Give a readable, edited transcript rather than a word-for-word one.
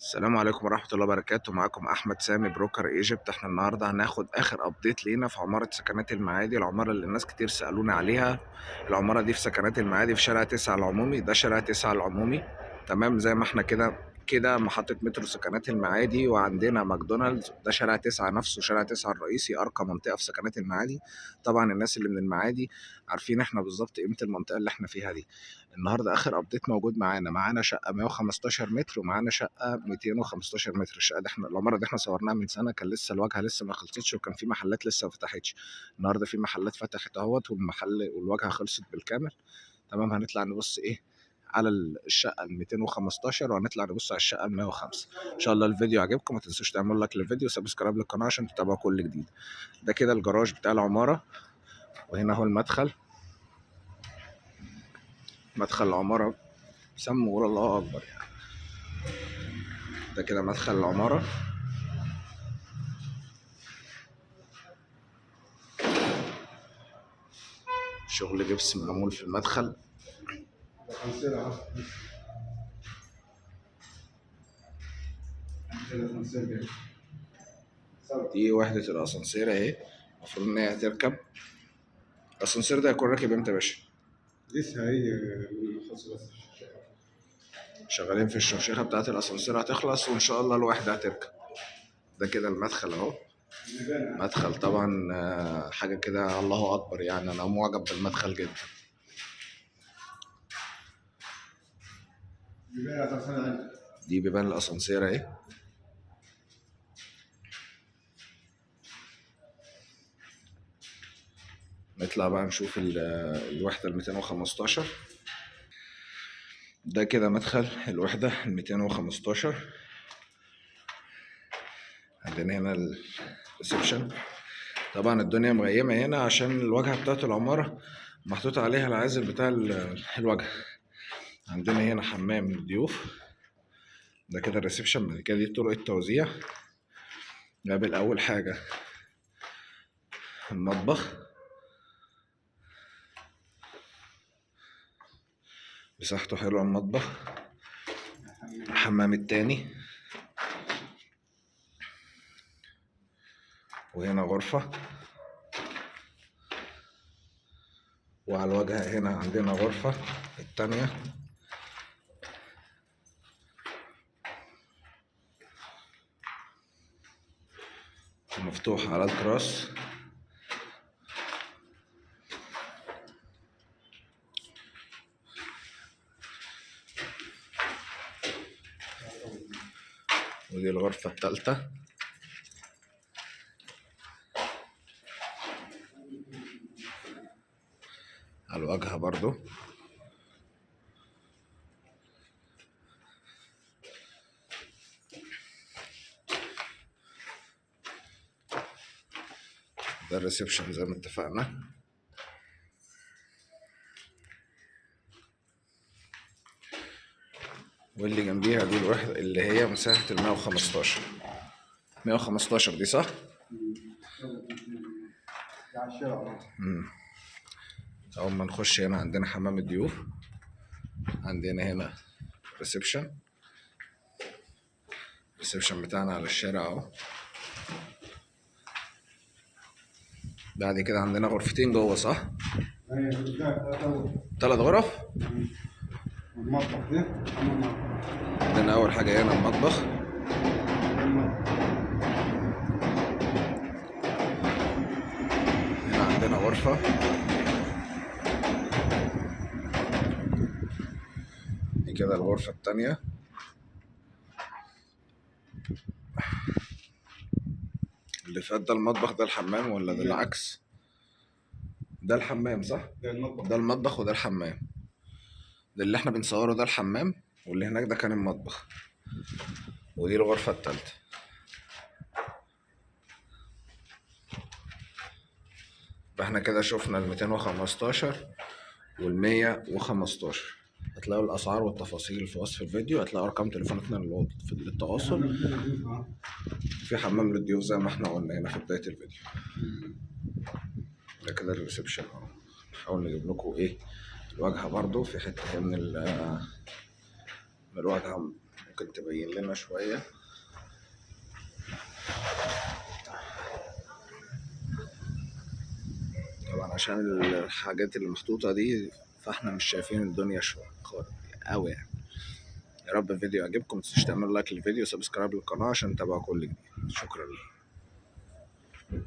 السلام عليكم ورحمة الله وبركاته. معاكم أحمد سامي broker Egypt. احنا النهاردة هناخد آخر update لينا في عمارة سكنات المعادي، العمارة اللي الناس كتير سألونا عليها. العمارة دي في سكنات المعادي في شارع 9 العمومي، ده شارع 9 العمومي تمام، زي ما احنا كده كده محطة مترو سكنات المعادي، وعندنا ماكدونالدز. ده شارع 9 نفسه، شارع 9 الرئيسي، أرقى منطقة في سكنات المعادي. طبعا الناس اللي من المعادي عارفين احنا بالظبط قيمة المنطقة اللي احنا فيها دي. النهارده اخر update موجود معانا شقه 115 متر ومعانا شقه 215 متر. الشقة دي احنا العمارة دي احنا صورناها من سنة، كان لسه الواجهة لسه ما خلصتش وكان في محلات لسه ما فتحتش. النهارده في محلات فتحت اهوت، والمحل والواجهه خلصت بالكامل تمام. هنطلع نبص ايه على الشقة ال 215، وهنطلع نبص على الشقة ال 105. ان شاء الله الفيديو عجبكم، ما تنسوش تعملوا like للفيديو و subscribe للقناة عشان تتابعوا كل جديد. ده كده الجراج بتاع العمارة، وهنا هو المدخل، مدخل العمارة سموا قول الله أكبر يعني. ده كده مدخل العمارة. شغل جبس معمول في المدخل. دي وحدة الأسانسير أهي، المفروض إن هي هتركب. الأسانسير ده هيكون راكب إمتى يا باشا؟ لسه هي بس شغالين في الشرشيخة بتاعت الأسانسير، هتخلص وإن شاء الله الوحدة هتركب. ده كده المدخل أهو، مدخل طبعا حاجة كده الله أكبر يعني، أنا معجب بالمدخل جدا. دي بيبان الأسانسير أهي. نطلع بقى نشوف الوحدة ال 215. ده كده مدخل الوحدة ال 215. عندنا هنا ال reception. طبعا الدنيا مغيمة هنا عشان الواجهة بتاعت العمارة محطوط عليها العازل بتاع الواجهة. عندنا هنا حمام للضيوف. ده كده ال reception. بعد كده دي طرق التوزيع. نقابل أول حاجة المطبخ، مساحته حلوة المطبخ. الحمام التاني، وهنا غرفة، وعلى الواجهة هنا عندنا غرفة التانية. مفتوح على التراس. ودي الغرفة التالتة. على الواجهة برضو. ده الريسبشن زي ما اتفقنا. واللي جنبيها دي الوحدة اللي هي مساحة ال 115. 115 دي صح؟ أول ما نخش هنا عندنا حمام الضيوف، عندنا هنا reception. ال reception بتاعنا على الشارع اهو. بعد كده عندنا غرفتين جوه صح؟ ايوه، 3 غرف. المطبخ ده عندنا أول حاجة هنا المطبخ. هنا عندنا غرفة. دي كده الغرفة التانية. اللي فات ده المطبخ، ده الحمام ولا ده العكس؟ ده الحمام صح؟ ده المطبخ. ده المطبخ وده الحمام. ده اللي احنا بنصوره ده الحمام، واللي هناك ده كان المطبخ. ودي الغرفة التالتة. احنا كده شفنا ال 215 وال 115. هتلاقوا الأسعار والتفاصيل في وصف الفيديو، هتلاقوا أرقام تليفوناتنا للتواصل. في حمام للضيوف زي ما احنا قلنا هنا في بداية الفيديو. ده كده الريسبشن اهو. نحاول نجيب لكم ايه الواجهة برضو، في حتة من الواجهة ممكن تبين لنا شوية. طبعا عشان الحاجات اللي محطوطة دي فاحنا مش شايفين الدنيا شوية خالص قوي يعني. يا رب الفيديو يعجبكم، متنسوش تعملوا like للفيديو و subscribe للقناة عشان تتابعوا كل جديد. شكرا لكم.